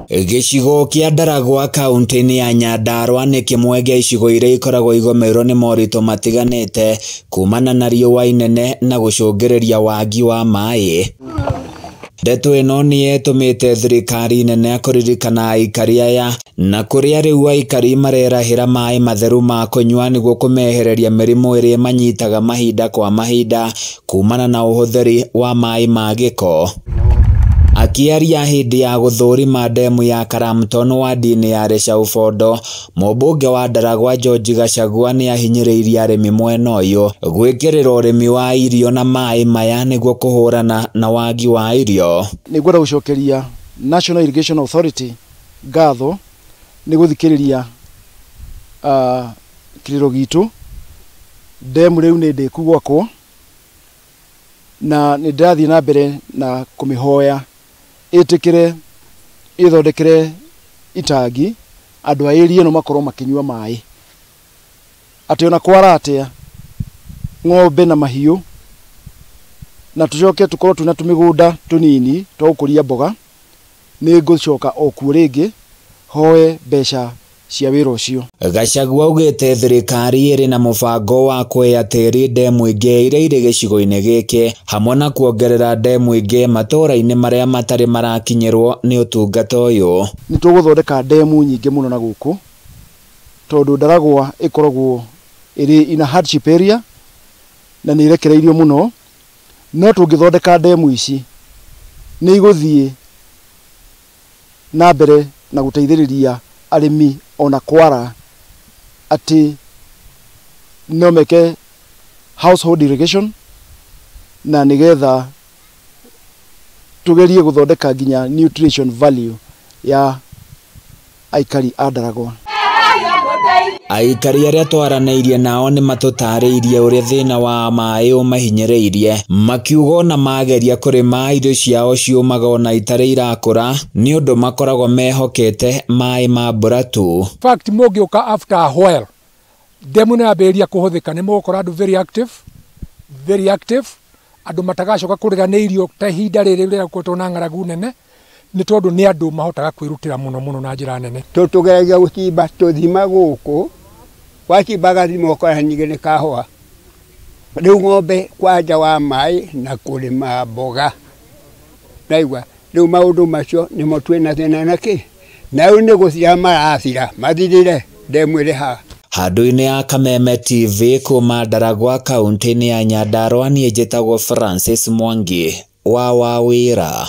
Gĩcigo kĩa Ndaragwa kaunti-inĩ ya Nyandarua nĩ kĩmwe gĩa icigo iria ikoragwo igũmĩirwo nĩ moritũ matiganĩte kumana na riũa inene na gũcũngĩrĩria wagi wa maĩ. Ndeto ĩno nĩ ĩtũmĩte thirikari nene kũririkana aikari aya na kũrĩa rĩu aikari marerahĩra maĩ matheru ma kũnyua nĩguo kũmehereria mĩrimũ ĩrĩa ĩmanyitaga mahinda kwa mahinda kumana na ũhũthĩri wa maĩ ma gĩko. Akĩaria hĩndĩ ya gũthũrima ndemu ya Karamton wadi-inĩ ya Rĩcaũ-Bondo, mũmbunge wa Ndaragwa George Gachagua nĩ ahinyĩrĩirie arĩmi mwena ũyũ gwĩkĩrĩra ũrĩmi wa irio na maĩ maya nĩguo kũhũrana na wagi wa irio. Nĩngwenda gũcokeria National Irrigation Authority ngatho nĩ gũthikĩrĩria kĩrĩro gitũ. Ndemu rĩu nĩ ndĩku gwakwo na nĩ ndĩrathiĩ na mbere na kũmĩhoya ĩtĩkĩre ĩthondekere itangi andũ a area ĩno makorwo makĩnyua maĩ, atĩ ona kwara atĩa ng'ombe na mahiũ, na tũcoke tũkorwo twĩna tũmĩgũnda tũnini twa gũkũria mboga. Nĩ ngũcoka o kuo rĩngĩ hoe mbeca cia wĩra ũcio. Gachagua augĩte thirikari ĩrĩ na mũbango wa kũea tĩri ndemu ingĩ iria irĩ gĩcigo-inĩ gĩkĩ hamwe na kuongerera ndemu ingĩ matũũra-inĩ marĩa matarĩ marakinyĩrwo nĩ ũtungata ũyũ. Nĩ tũgũthondeka ndemu nyingĩ mũno na gũkũ tondũ Ndaragwa ĩkoragwo ĩrĩ in a hardship area na nĩ ĩrekereirio mũno, no tũngĩthondeka ndemu ici nĩ igũthiĩ na mbere na gũteithĩrĩria arĩmi ona kwara atĩ no meke household irrigation na nĩgetha tugerie gũthondeka nginya nutrition value ya aikari a Ndaragwa. Aikari arĩa twaranĩirie nao nĩ matũtarĩirie ũrĩa thĩna wa maĩ ũmahinyĩrĩirie, makiuga ona mageria kũrĩma irio ciao ciũmaga ona itarĩ irakũra nĩ ũndũ makoragwo mehokete maĩ ma mbura tu. Fact mũngĩũka after a while ndemu nĩ yambĩrĩria kũhũthĩka nĩ mũgũkora andũ very active, very active, andũ matagacoka kũrĩra nĩ irio ta ihinda rĩrĩ rĩrĩa gũkoretwo na ng'aragu nene, nĩ tondũ nĩ andũ mahotaga kwĩrutĩra mũno mũno na njĩra nene. Tũtũgeragia gũcimba tũthima gũkũ, wacimba gathima ũkora ningĩ nĩ kahũa. Rĩu ng'ombe kwanja wa maĩ na kũrĩma mboga. Naigua rĩu maũndũ macio nĩmo twĩna thĩna nakĩ, na rĩu nĩ gũthira marathira mathirĩre ndemu ĩrĩ haha. Handũ-inĩ ya Kameme TV kuma Ndaragwa kaunti-inĩ ya Nyandarua, niĩ njĩtagwo Francis Mwangi wa Wawĩra.